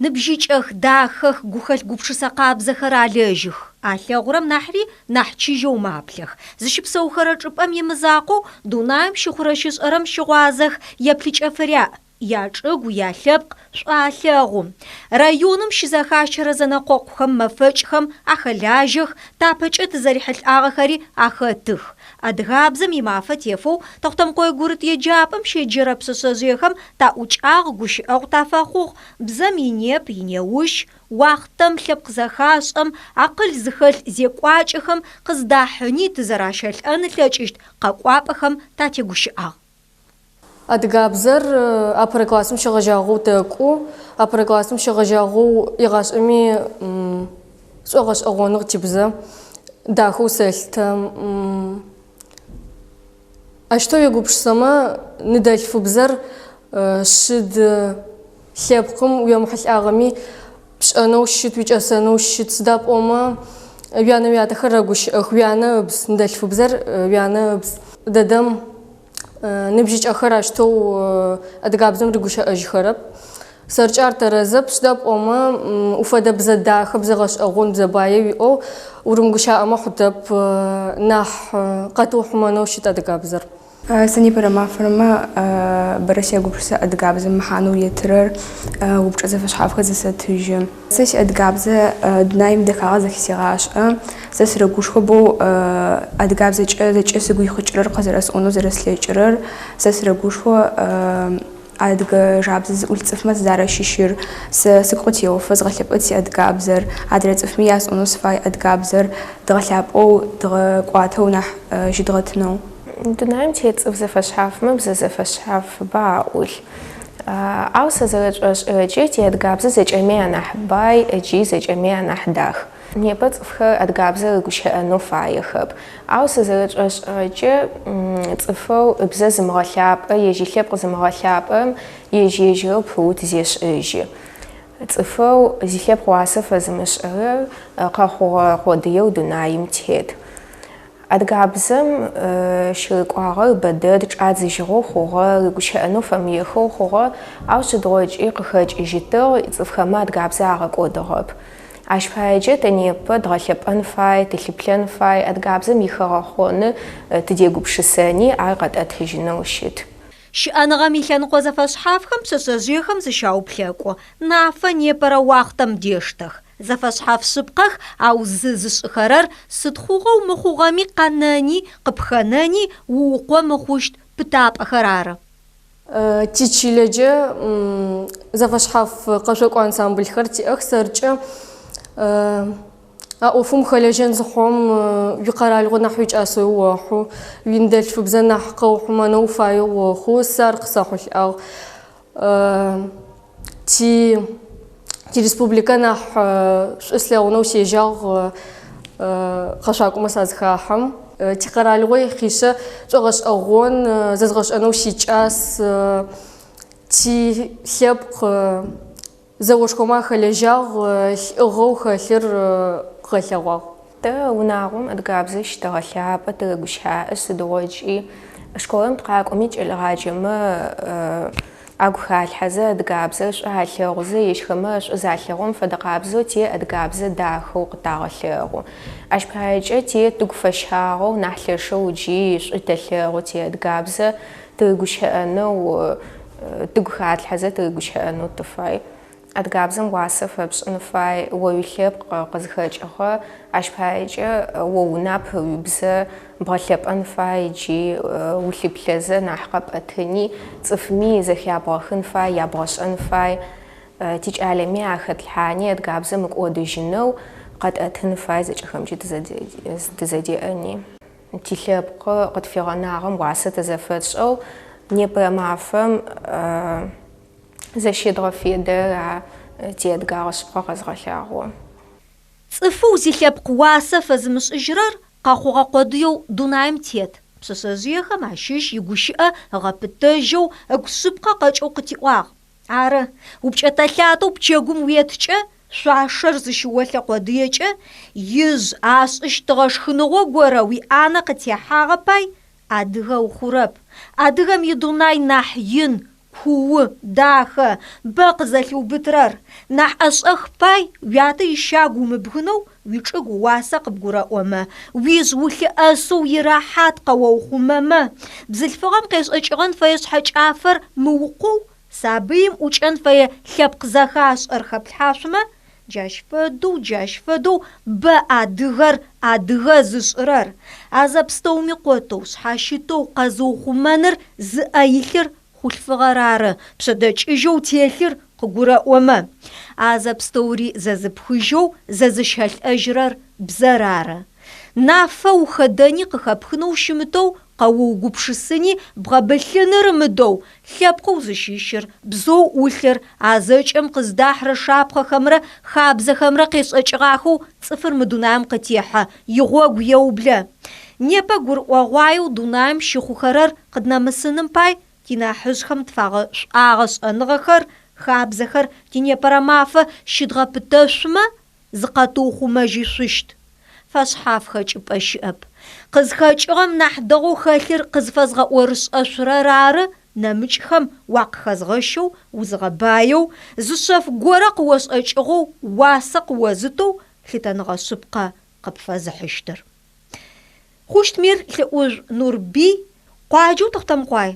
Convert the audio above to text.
Ныбжьыкӏэх, дахэх, гухэлъ-гупшысэ къабзэхэр алэжьых. Алъэгъурэм нахьри нахь чыжьэу маплъэх. Зыщыпсэухэрэ чӏыпӏэм имызакъоу, дунаим щыхъурэ-щышӏэрэм щыгъуазэх, еплъыкӏэ фыряӏ. Ячӏыгу, ялъэпкъ шӏу алъэгъу. Районым щызэхащэрэ зэнэкъокъухэм, мэфэкӏхэм ахэлажьэх, тапэкӏэ тызэрихьылӏагъэхэри ахэтых. Адыгабзэм и Мафэ тефэу Тэхъутэмыкъое гурыт еджапӏэм щеджэрэ пшъэшъэжъыехэм таӏукӏагъ, гущыӏэгъу тафэхъугъ. Бзэм инеп, инеущ, уахътэм, лъэпкъ зэхашӏэм, акъыл зыхэлъ зекӏуакӏэхэм къыздахьыни тызэращэлӏэн ылъэкӏыщт къэкӏуапӏэхэм татегущыӏагъ. Адыгабзэр апэрэ классым щегъэжьагъэу тэкӏу. Апэрэ классым щегъэжьагъэу егъашӏэми сшӏогъэшӏэгъоныгъ тибзэ. Дахэу сэлъытэ. Ащтэу уегупшысэмэ, ныдэлъфыбзэр шъыд лъэпкъым уемыхьылӏагъэми пшӏэнэу щыт, уикӏэсэнэу щыт. Сыда пӏомэ уянэ уятэхэр рэгущыӏэх, уянэ ыбз, ныдэлъфыбзэр уянэ ыбз. Дэдэм Ныбжьыкӏэхэр ащтэу адыгабзэм рыгущыӏэжьхэрэп. Сэркӏэ ар тэрэзэп, сыда пӏомэ уфэдэ бзэ дахэ, бзэ гъэшӏэгъон, бзэ бае уиӏэу урымыгущаӏэмэ хъутэп, нахь къэтыухъумэнэу щыт адыгабзэр. Сэ непэрэ мафэрэмэ бэрэ сегупшысэ адыгабзэм мэхьанэу етырэр, упчӏэ зэфэшъхьафхэр зэсэтыжьы. Сэ сиадыгабзэ дунаим идэхагъэ зэхысегъашӏэ. Сэ сырэгушхо боу адыгабзэкӏэ зэкӏэ сыгу ихъыкӏырэр къызэрэсӏонэу зэрэслъэкӏырэр. Сэ сырэгушхо адыгэ жабзэ зыӏулъ цӏыфмэ сызарэщыщыр. Сэ сыгу къытеофэ згъэлъэпӏэт сиадыгабзэр. Адрэ цӏыфми ясӏонэу сыфай адыгабзэр дгъэлъапӏэу, дгъэкӏуатэу нахь щыдгъэтынэу. Дунаим тет цӏыф зэфэшъхьафмэ бзэ зэфэшъхьафыбэ аӏулъ. Ау сэ зэрэшӏошӏырэкӏэ, тиадыгабзэ зэкӏэми анахь бай ыкӏи зэкӏэми анахь дах. Непэ цӏыфхэр адыгабзэ рыгущыӏэнэу фаехэп. Ау сэ зэрэшӏошӏырэкӏэ, цӏыфэу ыбзэ зымыгъэлъапӏэ, ежь илъэпкъ зымыгъэлъапӏэрэм ежь-ежьырэу пыут зешӏыжьы. Цӏыфэу зилъэпкъ уасэ фэзымышӏырэр къэхъугъэ къодыеу дунаим тет. Адыгабзэм щырыкӏуагъэр бэдэд, чӏадзыжьыгъэу хъугъэ, рыгущыӏэнэу фэмыехэу хъугъэ, ау сыдигъокӏи къыхэкӏыжьытыгъ, цӏыфхэмэ адыгабзэ агъэкӏодыгъэп. Ащ паекӏэ тэ непэ дгъэлъэпӏэн фай, тылъыплъэн фай, адыгабзэм ихэгъэхъоны тыдегупшысэни, ар къэтӏэтыжьынэу щыт. Щыӏэныгъэм илъэныкъо зэфэшъхьафхэм пшъэшъэжъыехэм зыщауплъэкӏу, нафэ непэрэ уахътэм дештэх. Зэфэшъхьаф шъыпкъэх, ау зы зышӏыхэрэр сыд хъугъэу мыхъугъэми къэнэни, къыпхэнэни, уукъо мыхъущт пытапӏэхэр ары. Тичылэкӏэ зэфэшъхьаф къэшъокӏо ансамбльхэр тиӏэх. Сэркӏэ а ӏофым ухэлэжьэн зыхъум уикъэралыгъо нахь уикӏасэу охъу, уиныдэлъфыбзэ нахь къэухъумэнэу уфаеу охъу. Сэ ар къысэхъулӏагъ. Ти тиреспубликэ нахь шӏу слъэгъунэу сежьагъ къэшъуакӏомэ сазыхахьэм. Тикъэралыгъо ихъишъэ шӏогъэшӏэгъон, зэзгъэшӏэнэу сикӏас. Тилъэпкъ зэошхомэ ахэлэжьагъ, лӏыгъэу хэлъыр къыгъэлъэгъуагъ. Тэ унагъом адыгабзэр щытэгъэлъапӏэ, тырэгущыӏэ сыдигъокӏи. Школэм тыкъакӏоми кӏэлэгъаджэмэ агу халъхьэзэ, адыгабзэр шӏу алъэгъузэ, ежьхэмэ шӏу залъэгъум фэдэ къабзэу ти адыгабзэ дахэу къытагъэлъэгъу. Ащ паекӏэ ти тыгу фэщагъэу, нахь лъэшэу джи шӏу тэлъэгъу ти адыгабзэ тырыгущыӏэнэу, тыгу хатлъхьэзэ тырыгущыӏэнэу тыфай. Адыгабзэм уасэ фэпшӏын фай, о уилъэпкъ къызхэкӏыгъэ, ащ паекӏэ о унап уибзэ бгъэлъэпӏэн фай ыкӏи улъыплъэзэ нахь къэпӏэтыни, цӏыфми зэхябгъэхын фай, ябгъэшӏэн фай, тикӏалэми ахэтлъхьани адыгабзэ мыкӏодыжьынэу къэтӏэтын фай зэкӏэхэмкӏи тызэдеӏэни. Тилъэпкъ къытфигъэнагъэм уасэ тызэфэтшӏэу непэрэ мафэм Зэщедгъэфедэр а тиадыгагъэ шъыпкъэ къэзгъэлъагъо. Цӏыфэу зилъэпкъ уасэ фэзымышӏыжьырэр къэхъугъэ къодыеу дунаим тет. Пшъэшъэжъыехэм ащыщ игущыӏэ ыгъэпытэжьэу, ыгу шъыпкъэ къэкӏэу къытиӏуагъ. Ары, упкӏэтэ-лъатэу пчэгум уеткӏэ, шъуашэр зыщыолъэ къодыекӏэ, ижъ ашӏыщтыгъэ шхыныгъо горэ уиӏанэ къытехьагъэ пай, адыгэ ухъурэп. Адыгэм идунай нахь ин, Куу, дахэ, бэ къызэлъиубытырэр. Нахь ӏэшӏэх пай уятэ ищагу умыбгынэу уичӏыгу уасэ къыбгурэӏомэ, уижъ улъыӏэсэу ирэхьат къэоухъумэмэ, бзылъфыгъэм къешӏэкӏыгъэн фэе шъхьэкӏафэр мыукъоу, сабыим ӏукӏэн фэе лъэпкъ зэхашӏэр хэплъхьашъумэ, Джащ фэдэу, джащ фэдэу бэ адыгэр адыгэ зышӏырэр. А зэпстэуми къотэу, шъхьащытэу къэзыухъумэныр зыӏэ илъыр хъулъфыгъэр ары, пшъэдэкӏыжьэу телъыр къыгурэӏомэ. А зэпстэури зэзыпхыжьэу, зэзыщэлӏэжьырэр бзэр ары. Нафэ ухэдэни къыхэпхынэу щымытэу къэуугупшысыни бгъэбылъыныр ымыдэу, лъэпкъэу зыщыщыр, бзэу ӏулъыр, а зэкӏэм къыздахьырэ шапхъэхэмрэ хабзэхэмрэ къешӏэкӏыгъахэу цӏыфыр мы дунаим къытехьэ, игъогу еублэ. Непэ гурыӏогъуаеу дунаим щыхъухэрэр къыднэмысыным пай тинахьыжъхэм тфагъэшӏуагъэ шӏэныгъэхэр, хабзэхэр тинепэрэ мафэ щыдгъэпытэшъумэ, зыкъэтыухъумэжьышъущт. Фэшъхьаф хэкӏыпӏэ щыӏэп. Къызхэкӏыгъэм нахь дэгъоу хэлъыр къызфэзгъэӏорышӏэшъурэр ары нэмыкӏхэм уакъыхэзгъэщэу, узыгъэбаеу, зы шъэф горэ къыошӏэкӏыгъэу уасэ къыозытэу лъытэныгъэ шъыпкъэ къыпфэзыхьыщтыр. Хъущт Мир Лӏыӏужъу Нурбый, къуаджэу Тэхъутэмыкъуай.